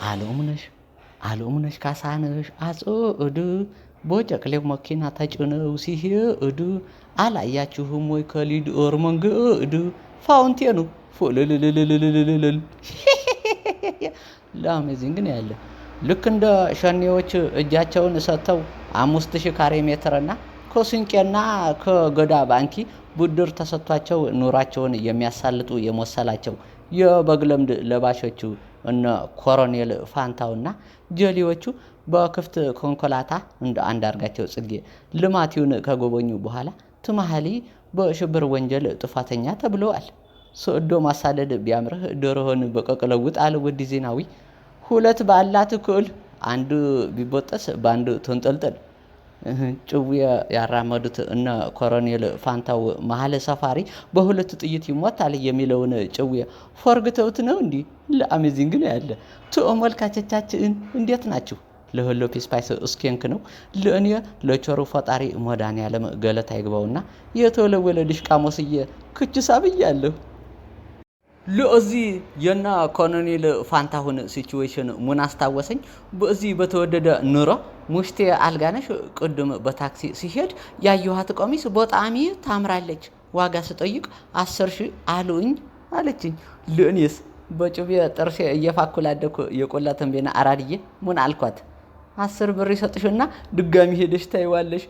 አለሙነሽ አለሙነሽ ካሳነሽ አጽዱ ቦጨቅሌው መኪና ተጭነው ሲሄዱ አላያችሁም ወይ? ከሊዶር መንገዱ fountain ኑ ፎልልልልልልልል ለ amazing ነው ያለ። ልክ እንደ ሸኔዎች እጃቸውን ሰጥተው 5,000 ካሬ ሜትርና ከስንቄና ከገዳ ባንኪ ብድር ተሰጥቷቸው ኑሯቸውን የሚያሳልጡ የመሰላቸው የበግ ለምድ ለባሾቹ እነ ኮሎኔል ፋንታውና ጀሌዎቹ በክፍት ኮንኮላታ እንደ አንዳርጋቸው ጽጌ ልማቲውን ከጎበኙ በኋላ ትማህሊ በሽብር ወንጀል ጥፋተኛ ተብለዋል። ሰዶ ማሳደድ ቢያምርህ ዶሮህን በቀቅለው ውጥ አለ ወዲ ዜናዊ። ሁለት ባላት ክእል አንዱ ቢቦጠስ በአንዱ ተንጠልጠል። ጭዌ ያራመዱት እነ ኮሎኔል ፋንታው መሀል ሰፋሪ በሁለት ጥይት ይሞታል የሚለውን ጭዌ ፎርግተውት ነው እንዲህ ለ amazing ነው ያለ። ተመልካቾቻችን እንዴት ናችሁ? ለህሎ ፒስፓይስ እስኬንክ ነው ለእኔ ለቸሩ ፈጣሪ መድኃኔዓለም ገለታ ይግባውና የተወለወለ ድሽቃ ሞስዬ ክችሳ ብያለሁ። ለዚህ የና ኮሎኔል ፋንታሁን situation ምን አስታወሰኝ? በዚህ በተወደደ ኑሮ ሙሽቴ አልጋነሽ ቅድም በታክሲ ሲሄድ ያየኋት ቀሚስ በጣም ታምራለች። ዋጋ ስጠይቅ 10,000 አሉኝ አለችኝ። ለእኔስ በጩቤ ጥርሴ እየፋኩ ላደኩ የቆላ ተንቤና አራድዬ ምን አልኳት? 10 ብር ይሰጥሽና ድጋሚ ሄደሽ ታይዋለሽ።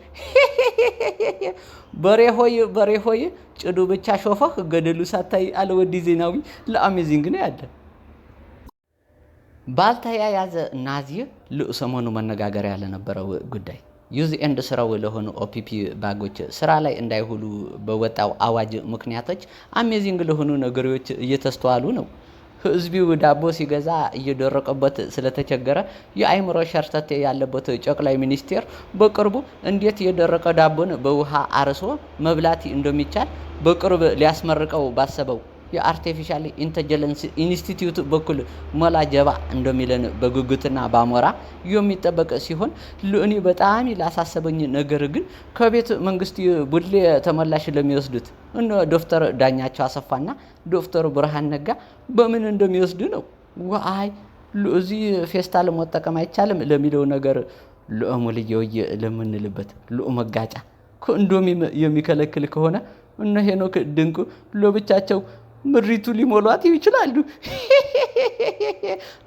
በሬ ሆይ በሬ ሆይ ጭዱ ብቻ ሾፈህ ገደሉ ሳታይ አለ ወዲ ዜናዊ። ለ amazing ነው ያለ። ባልተያያዘ ናዚ ሰሞኑ መነጋገሪያ ለነበረው ጉዳይ use and throw ለሆኑ OPP bag ኦች ስራ ላይ እንዳይውሉ በወጣው አዋጅ ምክንያቶች amazing ለሆኑ ነገሮች እየተስተዋሉ ነው። ህዝቢው ዳቦ ሲገዛ እየደረቀበት ስለተቸገረ የአይምሮ ሸርተቴ ያለበት ጨቅላይ ሚኒስቴር በቅርቡ እንዴት የደረቀ ዳቦን በውሃ አርሶ መብላት እንደሚቻል በቅርብ ሊያስመርቀው ባሰበው የ artificial intelligence ኢንስቲትዩት በኩል ሞላ ጀባ እንደሚለን በጉጉትና ባሞራ የሚጠበቅ ሲሆን፣ ለእኔ በጣም ላሳሰበኝ ነገር ግን ከቤተ መንግስት ቡሌ ተመላሽ ለሚወስዱት እነ ዶክተር ዳኛቸው አሰፋና ዶክተር ብርሃን ነጋ በምን እንደሚወስዱ ነው። ዋይ እዚህ ፌስታል መጠቀም አይቻልም ለሚለው ነገር ልኦሙልየውየ ለምንልበት ልኦ መጋጫ ከእንዶሚ የሚከለክል ከሆነ እነ ሄኖክ ድንቁ ለብቻቸው ምሪቱ ሊሞሏት ይችላሉ።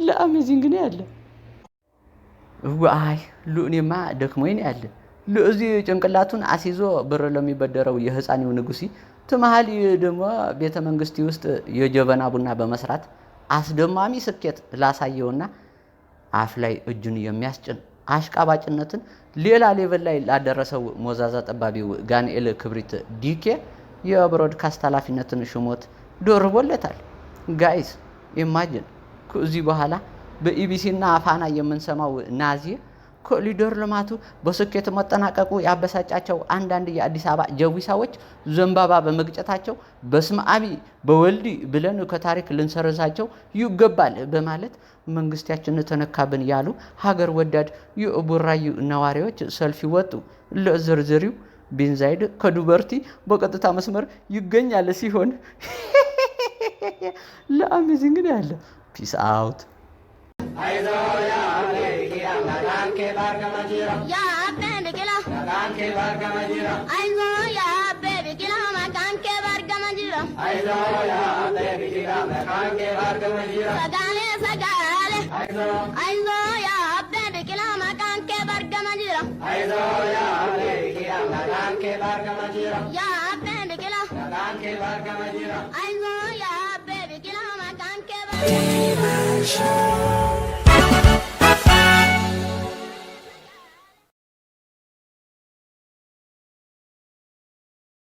ለ amazing ነው ያለ። ዋይ ሉእኔማ ደክሞኝ ነው ያለ። ለዚህ ጭንቅላቱን አስይዞ ብር ለሚበደረው የህፃኒው ንጉሲ ትመሃል ደግሞ ቤተ መንግስት ውስጥ የጀበና ቡና በመስራት አስደማሚ ስኬት ላሳየውና አፍ ላይ እጁን የሚያስጭን አሽቃባጭነትን ሌላ level ላይ ላደረሰው ሞዛዛ ጠባቢው ጋንኤል ክብሪት ዲኬ የ broadcast ኃላፊነትን ሽሞት ደርቦለታል። Guys, imagine ከዚህ በኋላ በኢቢሲና ፋና የምንሰማው ናዚ ኮሪደር ልማቱ በስኬት መጠናቀቁ ያበሳጫቸው አንዳንድ የአዲስ አበባ ጀዊሳዎች ዘንባባ በመግጨታቸው በስመ አብ በወልድ ብለን ከታሪክ ልንሰርዛቸው ይገባል በማለት መንግስታችን ተነካብን ያሉ ሀገር ወዳድ የቡራዩ ነዋሪዎች ሰልፍ ወጡ። ለዝርዝሪው ቢንዛይድ ከዱበርቲ በቀጥታ መስመር ይገኛል ሲሆን ለ amazing ነው ያለ። Peace out. Yaa abbee biqilaa. Ayizoo yaa abbee biqilaa maqaan kee bargama jira. Sagaalee sagaalee. Ayizoo yaa abbee biqilaa maqaan kee bargama jira. Yaa abbee biqilaa. Ayizoo yaa abbee biqilaa maqaan kee bargama jira.